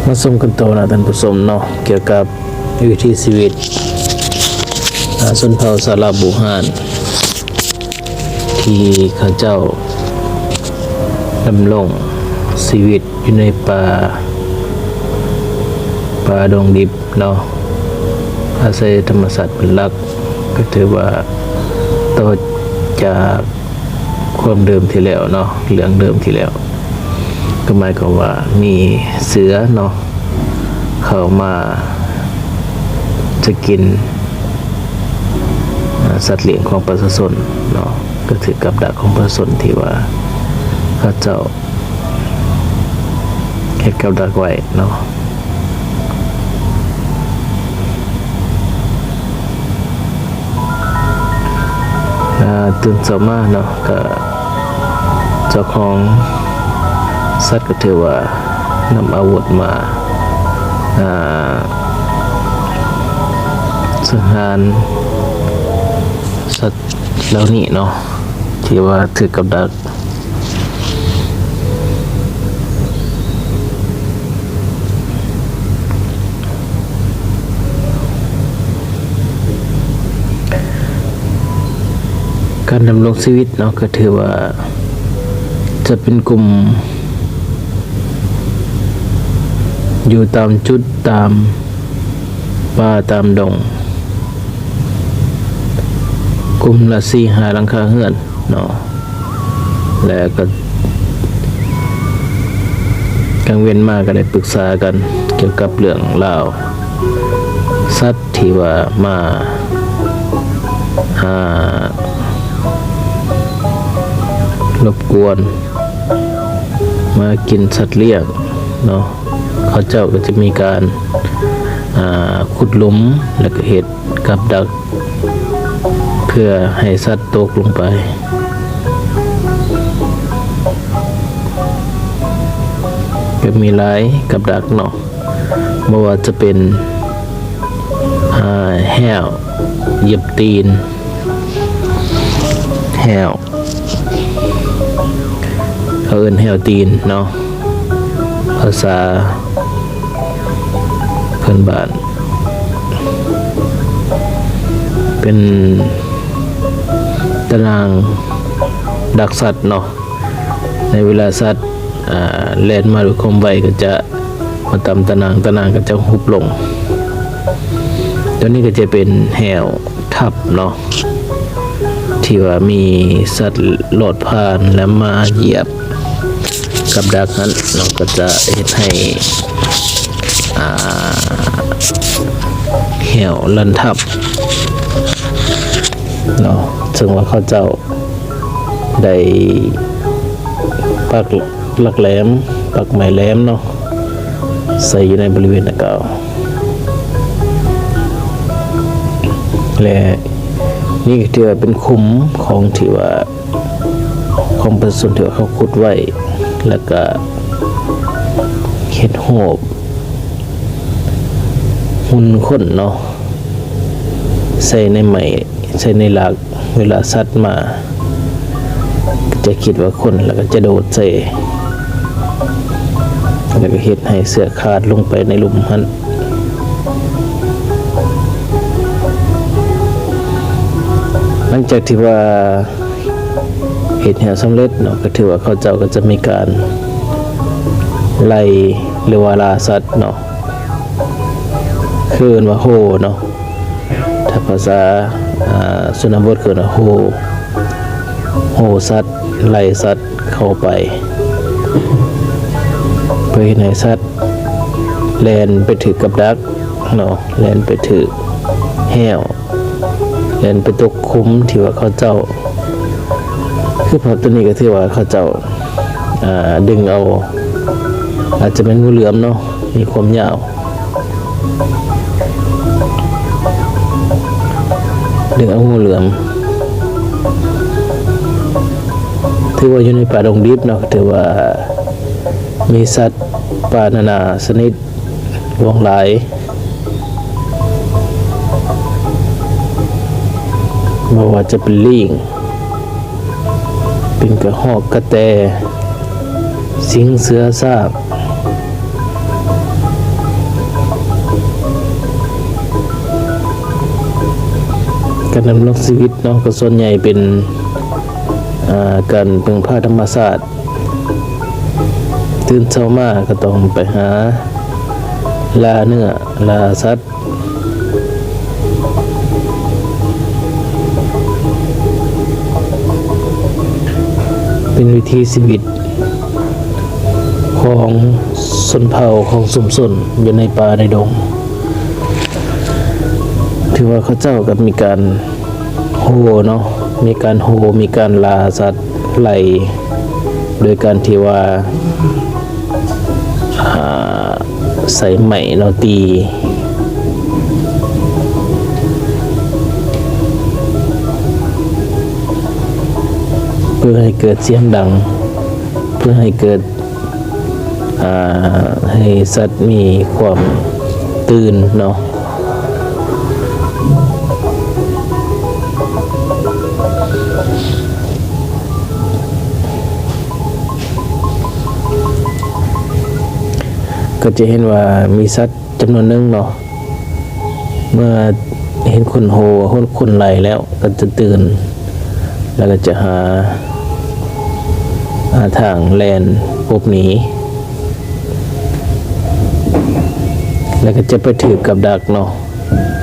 ມາຊົມກັນຕໍ່ນະທ່ານຜູ້ຊົມເນາະ ກ່ຽວກັບວິຖີຊີວິດ ອາ ຊົນເຜົ່າຊາລາວບູຮານ ທີ່ເຂົາເຈົ້າດຳລົງຊີວິດຢູ່ໃນປ່າ ປ່າດົງດິບເນາະ ອາໄສທຳມະຊາດເປັນຫຼັກ ກໍຖືວ່າຕໍ່ຈາກ ຄວາມເດີມທີ່ແລ້ວເນາະ ເລື່ອງເດີມທີ່ແລ້ວ ກໍໝາຍຄວາມວ່າມີເສືອເນາະ ເຂົ້າມາຈະກິນ ອາ ສັດລ້ຽງຂອງປະຊາຊົນເນາະ ກໍຖືກກັບດັກຂອງປະຊາຊົນທີ່ວ່າເຂົາເຈົ້າເຮັດກັບດັກໄວ້ເນາະ. ອາ ຕື່ນເຊົ້າມາເນາະ ກະເຈົ້າຂອງສັດກະຖືວ່ານຳອາວຸດມາ ອາ ສັງຫານສັດເຫຼົ່ານີ້ເນາະ ທີ່ວ່າຖືກກັບດັກ. ການດຳລົງຊີວິດເນາະ ກໍຖືວ່າຈະເປັນກຸ່ມຢູ່ຕາມຈຸດ ຕາມປ່າ ຕາມດົງ ກຸ່ມລະສີ່ຫ້າຫຼັງຄາເຮືອນເນາະ. ແລ້ວກໍກາງເວັນມາກໍໄດ້ປຶກສາກັນກ່ຽວກັບເລື່ອງລາວສັດທີ່ວ່າມາ ອາ ລົບກວນ ມາກິນສັດລ້ຽງເນາະ. ເຂົາເຈົ້າກໍຈະມີການ ອາ ຂຸດຫຼຸມ ແລ້ວກໍເຮັດ ກັບດັກ ເພື່ອໃຫ້ສັດຕົກລົງໄປ ກໍມີຫຼາຍກັບດັກເນາະ ບໍ່ວ່າຈະເປັນ ອາ ແຮ້ວຢຽບຕີນ ແຮ້ວ ເຂົາເອີ້ນແຮ້ວຕີນເນາະ ພາສາເພື່ອນບ້ານ ເປັນຕາໜ່າງດັກສັດເນາະ. ໃນເວລາສັດ ອາ ແລ່ນມາດ້ວຍຄວາມໄວ ກໍຈະມາຕຳຕາໜ່າງ ຕາໜ່າງກໍຈະຫຸບລົງ. ຕົວນີ້ກໍຈະເປັນແຮ້ວທັບເນາະ ທີ່ວ່າມີສັດລອດຜ່ານ ແລະ ມາຢຽບກັບດັກຫັ້ນເນາະ ກໍຈະເຮັດໃຫ້ ອາ ແຮ້ວລັນທັບເນາະ ເຊິ່ງວ່າເຂົາເຈົ້າ ໄດ້ປັກຫຼັກແຫຼມ ປັກໄມ້ແຫຼມເນາະ ໃສ່ຢູ່ໃນບໍລິເວນດັ່ງກ່າວ ແລະ ນີ້ກໍຖືວ່າເປັນຂຸມຂອງທີ່ວ່າ ຂອງປະຊາຊົນທີ່ວ່າເຂົາຂຸດໄວ້ ແລ້ວກະເຮັດຮູບ ຫຸ່ນຄົນເນາະ ໃສ່ໃນໄມ້ ໃສ່ໃນຫຼັກ ເວລາສັດມາ ຈະຄິດວ່າຄົນ ແລ້ວກໍຈະໂດດໃສ່ ແລ້ວກໍເຮັດໃຫ້ເຊືອກຂາດລົງໄປໃນຫຼຸມຫັ້ນ. ຫຼັງຈາກທີ່ວ່າເຮັດແຮ້ວສຳເລັດເນາະ ກໍຖືວ່າເຂົາເຈົ້າກໍຈະມີການໄລ່ ຫຼືວ່າລ່າສັດເນາະ ຄືເອີ້ນວ່າໂຮ່ເນາະ ຖ້າພາສາ ອາ ຊົນນະບົດເອີ້ນວ່າໂຮ່ ໂຮ່ສັດ ໄລ່ສັດເຂົ້າໄປ ເພື່ອເຮັດໃຫ້ສັດແລ່ນໄປຖືກກັບດັກເນາະ ແລ່ນໄປຖືກແຮ້ວ ແລ່ນໄປຕົກຂຸມທີ່ວ່າເຂົາເຈົ້າ ຄືພາບຕົວນີ້ກໍຖືວ່າເຂົາເຈົ້າ ອາ ດຶງເອົາ ອາດຈະແມ່ນງູເຫຼືອມເນາະ ມີຄວາມຍາວ ດຶງເອົາງູເຫຼືອມ ຖືວ່າຢູ່ໃນປ່າດົງດິບເນາະ ຖືວ່າມີສັດປ່ານານາຊະນິດຫຼວງຫຼາຍ ບໍ່ວ່າຈະເປັນລີງ ເປັນກະຮອກ ກະແຕ ສິງ ເສືອ ຊ້າງ ການດຳລົງຊີວິດເນາະ ກໍສ່ວນໃຫຍ່ເປັນ ອາ ການເພິ່ງພາທຳມະຊາດ. ຕື່ນເຊົ້າມາກໍຕ້ອງໄປຫາລ່າເນື້ອລ່າສັດ. ເປັນວິຖີຊີວິດຂອງຊົນເຜົ່າ ຂອງຊຸມຊົນຢູ່ໃນປ່າໃນດົງ. ຖືວ່າເຂົາເຈົ້າກໍມີການໂຮ່ເນາະ ມີການໂຮ່ ມີການລ່າສັດໄລ່ ໂດຍການທີ່ວ່າ ອາ ໃຊ້ໄມ້ເນາະຕີ ເພື່ອໃຫ້ເກີດສຽງດັງ ເພື່ອໃຫ້ເກີດ ອາ ໃຫ້ສັດມີຄວາມຕື່ນເນາະ. ກໍຈະເຫັນວ່າມີສັດຈຳນວນໜຶ່ງເນາະ ເມື່ອເຫັນຄົນໂຮ່ ເຫັນຄົນໄລ່ແລ້ວ ກໍຈະຕື່ນ ແລ້ວກໍຈະຫາ ຫາທາງແລ່ນຫຼົບໜີ ແລ້ວກໍຈະໄປຖືກກັບດັກເນາະ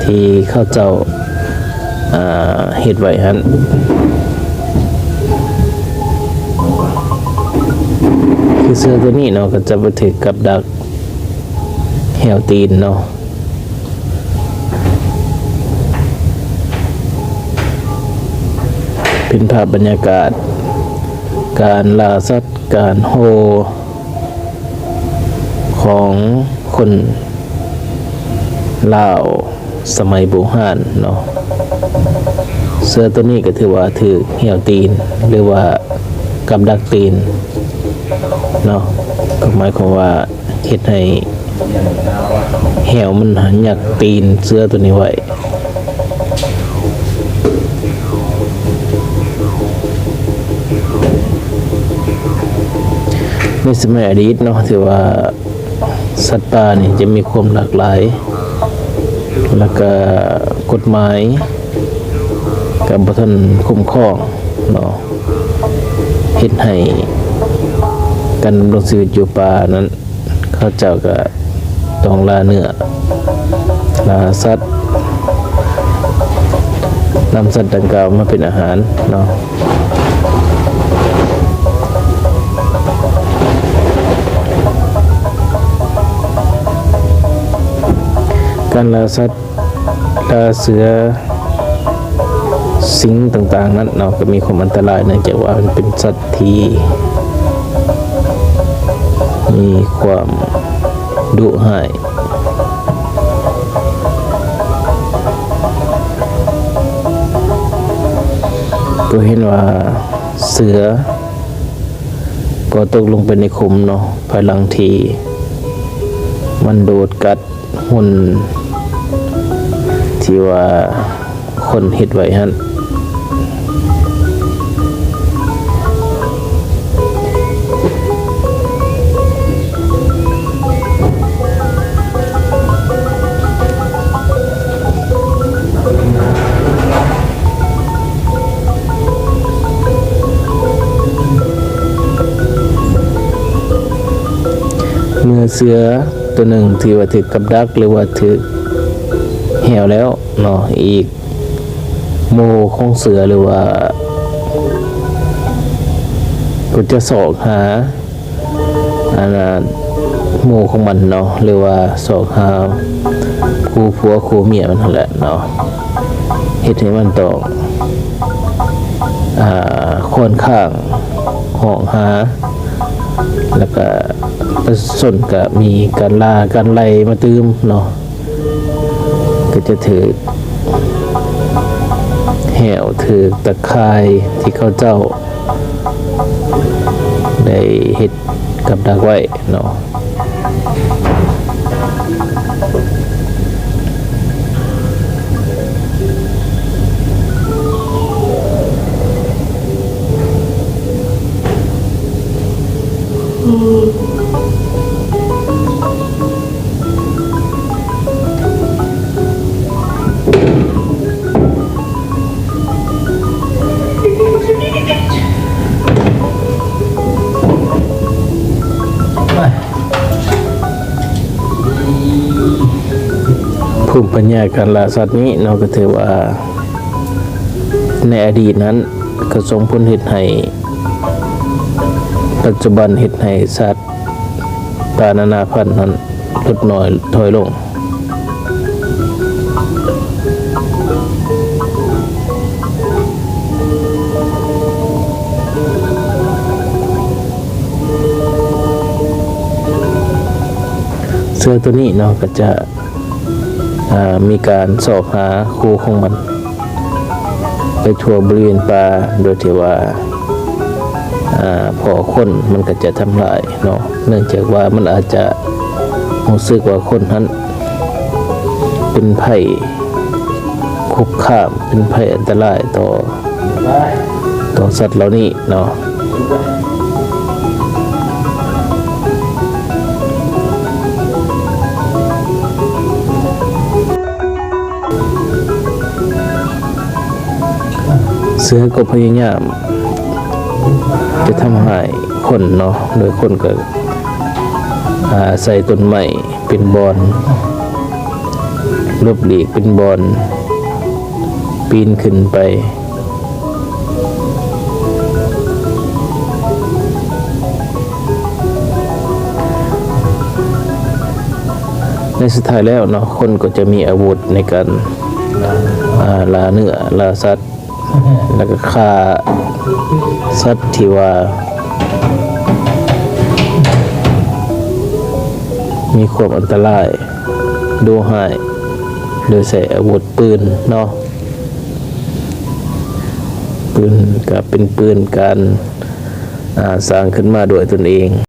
ທີ່ເຂົາເຈົ້າ ອາ ເຮັດໄວ້ຫັ້ນ. ຄືເສືອໂຕນີ້ເນາະ ກໍຈະໄປຖືກກັບດັກແຮ້ວຕີນເນາະ. ເປັນພາບບັນຍາກາດການລ່າສັດ ການໂຮ່ ຂອງຄົນລາວສະໄໝບູຮານເນາະ. ເສືອໂຕນີ້ກໍຖືວ່າຖືກແຮ້ວຕີນ ຫຼືວ່າກັບດັກຕີນເນາະ ກໍໝາຍຄວາມວ່າເຮັດໃຫ້ແຮ້ວມັນຫາຍັກຕີນເສືອໂຕນີ້ໄວ້. ໃນສະໄໝອະດີດເນາະ ຖືວ່າສັດປ່ານີ້ຈະມີຄວາມຫຼາກຫຼາຍ ແລ້ວກະກົດໝາຍກະບໍ່ທັນຄຸ້ມຄອງເນາະ ເຮັດໃຫ້ການດຳລົງຊີວິດຢູ່ປ່ານັ້ນ ເຂົາເຈົ້າກະຕ້ອງລ່າເນື້ອລ່າສັດ ນຳສັດດັ່ງກ່າວມາເປັນອາຫານເນາະ. ການລ່າສັດ ລ່າເສືອ ສິ່ງຕ່າງໆນັ້ນເນາະ ກໍມີຄວາມອັນຕະລາຍ ເນື່ອງຈາກວ່າມັນເປັນສັດທີ່ມີຄວາມດຸຮ້າຍ. ກໍເຫັນວ່າເສືອກໍຕົກລົງໄປໃນຂຸມເນາະ ພາຍຫຼັງທີ່ມັນໂດດກັດ ຫຸ່ນທີ່ວ່າຄົນເຮັດໄວ້ຫັ້ນ. ເມື່ອເສືອ ໂຕໜຶ່ງທີ່ວ່າຖືກກັບດັກ ຫຼືວ່າຖືກແຮ້ວແລ້ວເນາະ ອີກໝູ່ຂອງເສືອ ຫຼືວ່າກໍຈະຊອກຫາ ອັນນ່າ ໝູ່ຂອງມັນເນາະ ຫຼືວ່າຊອກຫາຄູ່ຜົວຄູ່ເມຍມັນຫັ້ນແຫຼະເນາະ ເຮັດໃຫ້ມັນຕ້ອງ ອາ ຄວນຄາງຮ້ອງຫາ ແລ້ວກະປະຊາຊົນກະມີການລ່າການໄລ່ມາຕື່ມເນາະ ກໍຈະຖືກແຮ້ວ ຖືກຕະຂ່າຍທີ່ເຂົາເຈົ້າໄດ້ເຮັດກັບດັກໄວ້ເນາະ. ເ ພູມປັນຍາການລ່າສັດນີ້ເນາະ ກໍຖືວ່າໃນອະດີດນັ້ນກໍສົ່ງຜົນເຮັດໃຫ້ ປັດຈຸບັນເຮັດໃຫ້ສັດປ່ານານາພັນນັ້ນ ຫຼຸດນ້ອຍຖອຍລົງ. ເສືອໂຕນີ້ເນາະ ກໍຈະ ອ່າ ມີການຊອກຫາຄູ່ຂອງມັນໄປທົ່ວບໍລິເວນປ່າ ໂດຍທີ່ວ່າ ອ່າ ພໍ້ຄົນມັນກໍຈະທຳລາຍເນາະ ເນື່ອງຈາກວ່າມັນອາດຈະຮູ້ສຶກວ່າຄົນຫັ້ນເປັນໄພຄຸກຄາມ ເປັນໄພອັນຕະລາຍຕໍ່ ຕໍ່ສັດເຫຼົ່ານີ້ເນາະ. ເສືອກໍພະຍາຍາມຈະທຳຮ້າຍຄົນເນາະ ໂດຍຄົນກໍອາໄສຕົ້ນໄມ້ເປັນບ່ອນຫຼົບຫຼີກ ເປັນບ່ອນປີນຂຶ້ນໄປ. ໃນສຸດທ້າຍແລ້ວເນາະ ຄົນກໍຈະມີອາວຸດໃນການ ອ່າ ລ່າເນື້ອລ່າສັດ ແລ້ວກໍຂ້າສັດທີ່ວ່າມີຄວາມອັນຕະລາຍ ດຸຮ້າຍ ໂດຍໃຊ້ອາວຸດປືນເນາະ. ປືນກໍເປັນປືນການ ອ່າ ສ້າງຂຶ້ນມາດ້ວຍຕົນເອງ.